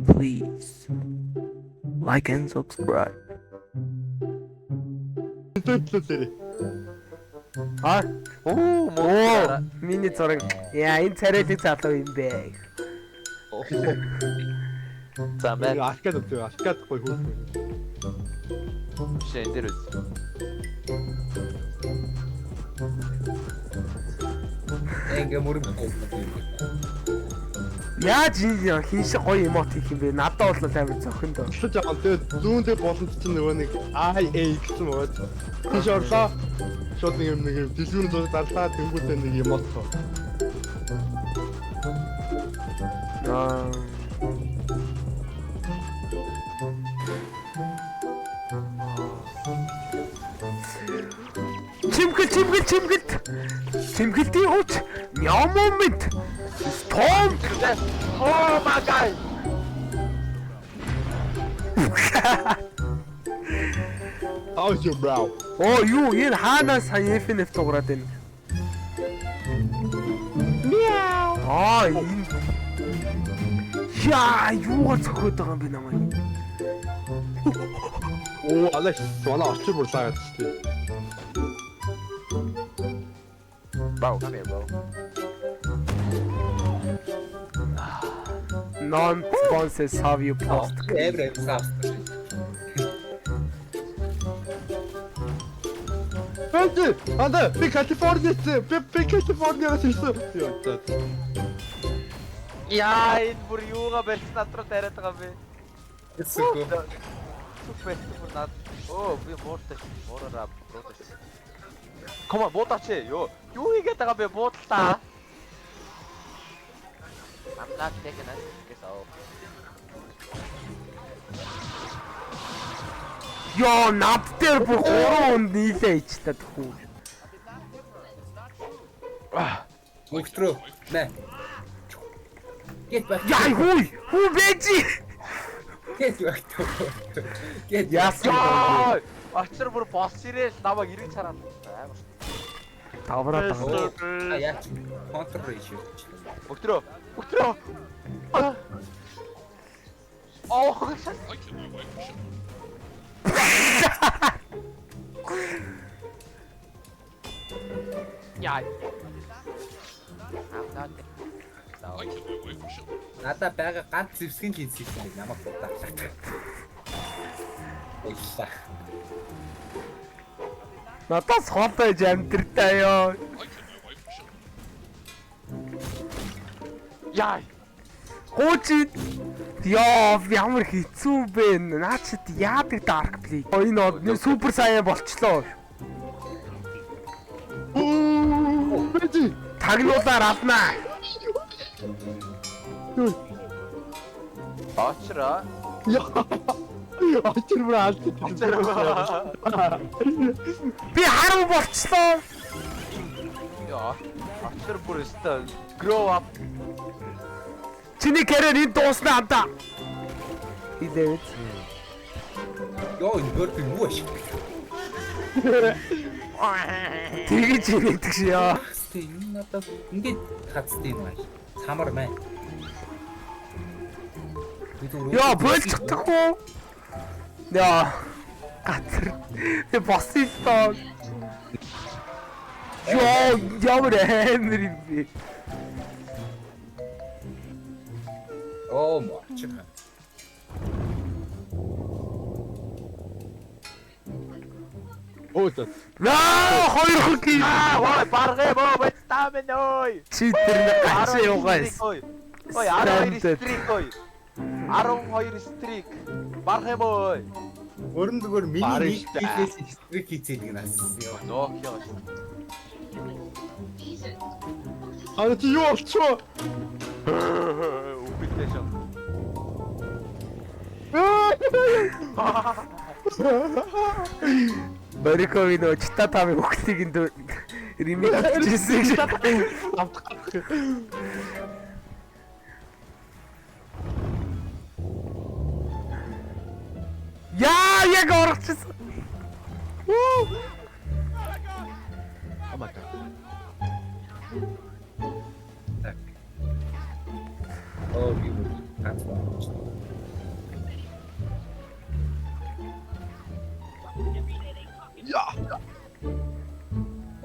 Please like and subscribe. Төлөө. А Оо оо муу. миний зураг. Яа, энэ царайлаг залуу юм бэ. За мэн Аркад өтөө, аркад гоё хөөх. биш энэ дээр үз. Ингээ мөрөн юм. Яаж энэ хин шиг гоё эмот хийх юм бэ? Надад бол амар зохиндоо. Төлөж байгаа. Тэгээд зүүн дээр боломж чинь нөгөө нэг IA гэсэн бод. Тийш орлоо. Шууд нэг юм дэлгүүрэн зураг зарлаа, тэнгуүтээ нэг юм отхоо. Аа. Чимхэл чимхэл чимхэлт. Чимхэлтийн хүч момент. Storm. Oh my god. How's your brow? Оо юу энэ хаанаас сая FNF дуурайд байна? Мяу. Аа энэ. Яа, юугаар цохиод байгаа юм бэ намайг? Оо, Алекс, манай орчин бурлаа гэдэг чинь. Bro, come here, bro. Non sponsors have you post. Эвэр эвэр савсан. Бэжи, анда би Калифорниас би Калифорниас ирсэн. Йоо, за. Яа, энэ бүр юугаа барьсан над руу тариад байгаа юм бэ? Сүхүү. Сүх барьсан бүр над. Оо, би мууртай шүү. Муураараа буудаж. Come on, буудаач. Йоо, юу хийгээд байгаа бэ? Буудалтаа. I'm not taking it. Guess I'll. Йоо, над дээр бүр 3 хүн нийлээ ичлээ тхүү. Өгтрөө. Нэ. Get back. Яа, хүй, хүү бэжи. Get back. Get. Яасан Яа! Очир бүр босс ирээл намайг эргэж хараад амар. Тавраад байгаа. А яа чи контр ratio. Өгтрөө. Өгтрөө. Оо. Яа. I'm not. Надаа байгаа ганц зэвсгийн л хийсэн юм намайг будааглаа. Баярлалаа. Надаас хол байж амьдртаа ёо. Яа. Гууч ёо ямар хэцүү бэ? Наа чи яадаг dark play. Энэ супер саян болчлоо. Бэжи. Тагнуулаар алнаа. Очроо. Яа. Очир бүр алдчих. Би харав болчлоо. Яа. Очир бүр өстой grow up. Чиний карьер энэ дууснаа андаа. Хилээвэд. Йоо энэ бөрт юу ашиг. Тэгэж инээдэг ши яа. Тэ энэ надад ингээд хацтай юм аа. Самар мэн. Яа, болчихдоггүй. Яа. Гацар. Би босон л. Йоо, ямар амар юм бэ? Оо морч. Оо за. Наа, хоёр хон ки. Аа, ой, баргай боо, бацтаа минь ой. Чи тэр нэг гачин юугаас. Ой, 12 streak ой. 12 streak. Баргай боо. Ой. Өрн зүгээр миний Бараг нэг штэ. хийхээс streak хийцээдэг нас. Йоо. Нөх яа. Аа чи юу болчихоо? Үхэлтэй шин. Бориковын нөө чита тавын хөхлийг энд ремик хийжсэн. Автах. Яа, яг орчихсон. Oh my god. Оо би бүр ганц байна.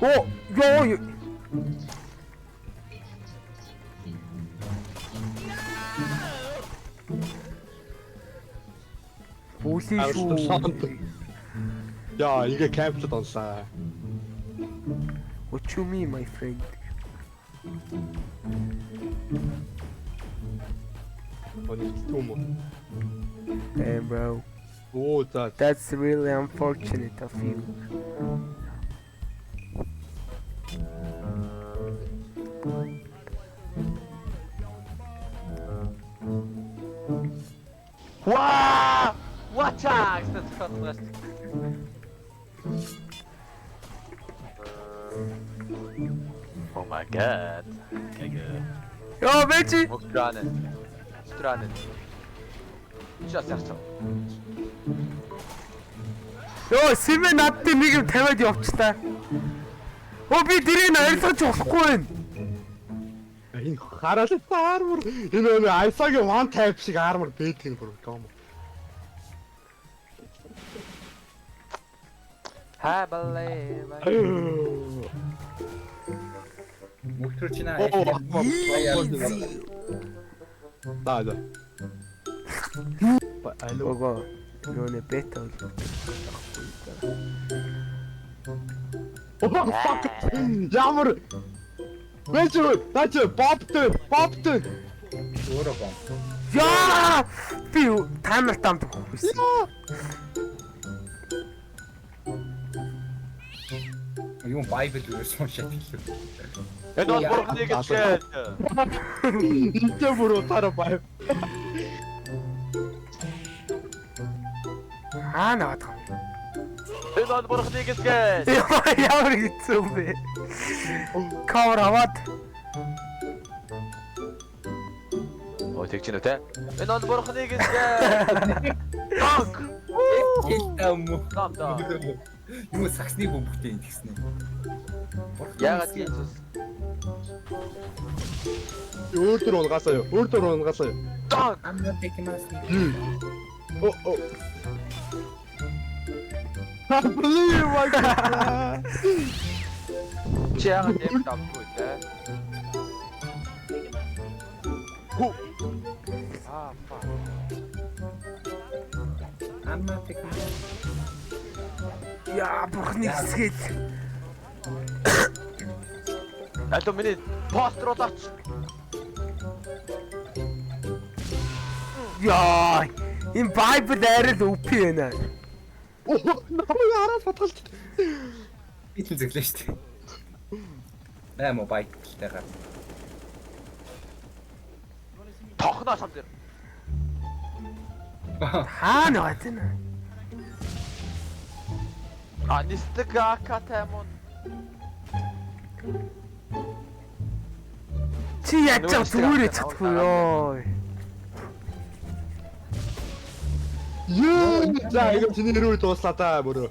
Оо, ёо. Бүлий шүү. Яа, ингээ камплд онлаа. What you mean, my friend? Онцгүй юм уу? Hey bro. Оо за. That's really unfortunate of you. Ваа! Watch out! Гэсэн цохиод. Oh my god. Йоо, бэчи. Мөгдраны. Мөгдраны. Чаас яарч. Йоо, Симэ над дээр нэг юм тавиад явчлаа. Оо би дэрийг нь арилгаж болохгүй байна. Энэ хараал armor. Энэ нөө Айсагийн one tap шиг armor байдаг юм бүр юм. I believe. Мөгтрөө чи наа. За за. Алло. Ого. Нөгөө нэ бета бол. Oh fuck. Ямар Вэч наач бобтой бобтой. Өөрөө бом. Яа! Би таймер дамд өгөх байсан. Юу Bible ерөөс уншаад хэлээ. Энэ бол бурхны гэжээ. Энтэй бүр утаараа бай. Аа наваад байгаа. Энэ бол бурхны гэжээ. Ямар хэцүү бэ? Cover аваад. Ой тэгж гинэ те. Энэ бол бурхны гэжээ. Танк. Хэлтам мө. Дам дам. Юу саксны бөмбөгтэй юм тэгсэн үү? Яагаад Иесус? Өөр төр унгаасаа юу? Өөр төр унгаасаа юу? Танк. I'm not taking my sleep. О о. I believe my God. Чи яагаад юм дамдгүй те? Хүү. Аа fuck. I'm not taking my Яа, бурхны хэсгээд. Алло миний постэр болооч. Яа, энэ Bible арай л OP байна. Оо, намайг хараад батгалж. Би л зөвлөө шүү дээ. Наа мо байклтайгаар. Тохноо шам дээр. Хаана яваад байна? А нисдэг акатамон. Чи яаж чам зүгээр чадахгүй ёо. Юу? За, ингэ чиний нэрээ дууслаа та мөрөө.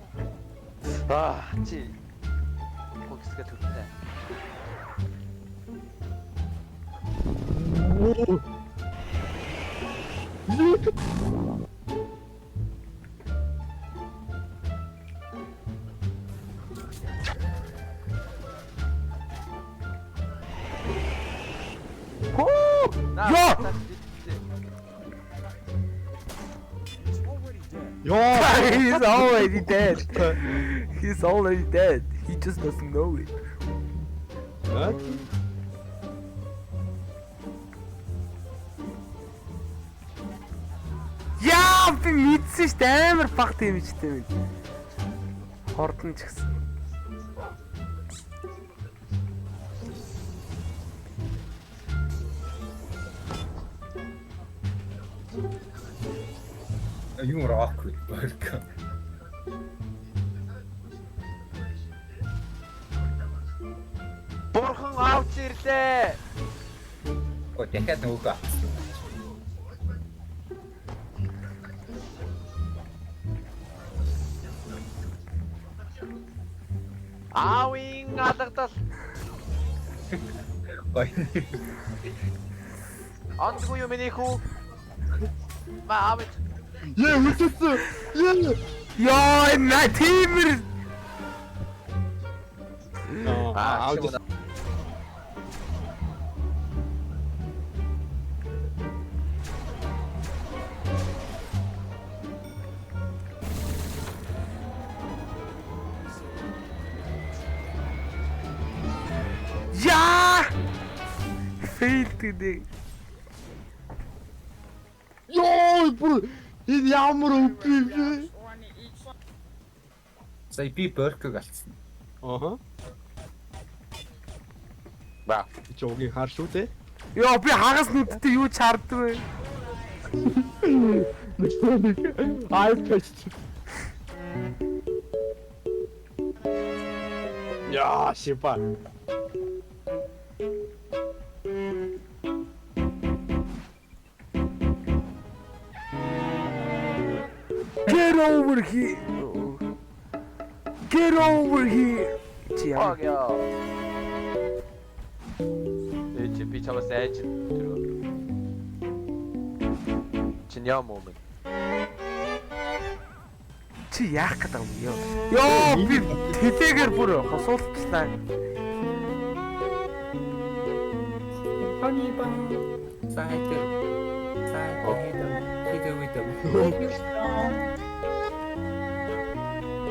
Аа чи гүсгээ төлнө. Йоо! Йоо! He's already dead. He's already dead. He just doesn't know it. Яа, би мэдсэн шүү дээ. Амар баг дэмжтэй юм. Хордон ч гэсэн. Юу рок вэ? Борк. Бурхан авч ирлээ. Оо дахиад нөгөөх авчихсан. Аавын алгадал. Гой. Ондгүй юу миний хүү? Ма аав. Яа, үлдсэн. Яа. Йоо, на тиймэр. Аа, аав. Яа! Fail гэдэг. Йоо, бүр энэ ямар үгүй юм бэ? Сая би Борког алдсан. Аха. Ба. Чи угийн хар шүү дээ. Йоо, би хагас нүдтэй юу ч харддаг вэ? iPad. Яа, шипа. Get over here. Get over here. Чи яа? Fuck яа. Э чи би чамаас айж тэр. Чи яа момент. Чи яах гэдэг юм ёо? Йоо, би тэлээгээр бүр хосуулчлаа. Honey bun. Side. Side. Hit with the.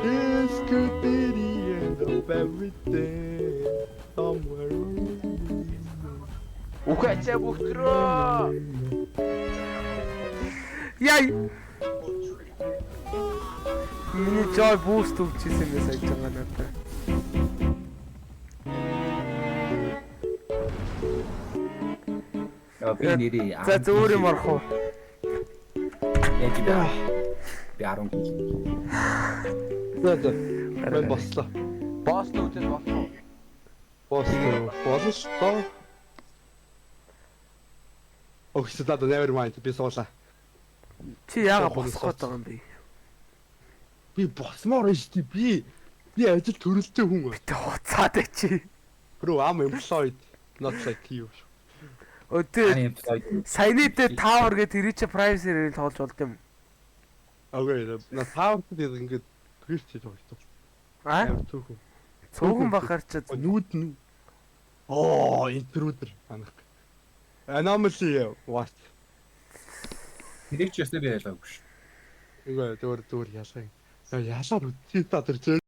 This could be the end of everything. Somewhere. Үхээч бүгдрөө. Яй. Миний joy boost өгчээсэн юм сая жаа надад. Яа би нэрээ. За зөөр юм орох уу? Яаж би. Би 10 гол. За за. Мен бослоо. Босс нүдэд болох уу? Босс болно л доо. Ох, за never mind би суулаа. Чи яага босох гээд байгаа юм бэ? Би босмоор байна шүү дээ. Би ажил төрөлтэй хүн. Тэ хуцаад бай чи. Bro, I'm employed. Not like you. Өдөө Unemployed. саяны дээр tower гэдэг тэр чи privacy рээр тоглож болд юм. Okay, на tower дээр ингээд curse хийж байгаа шүү. Аа? Амар цөөхөн. Цөөхөн бахар чи Нүүд нь. Оо, intruder анах. Anomaly what? Тэрийг ч ёстой би ялгаагүй ш. Үгүй зүгээр зүгээр ялгаа. Ялаад үтсээ та тэр.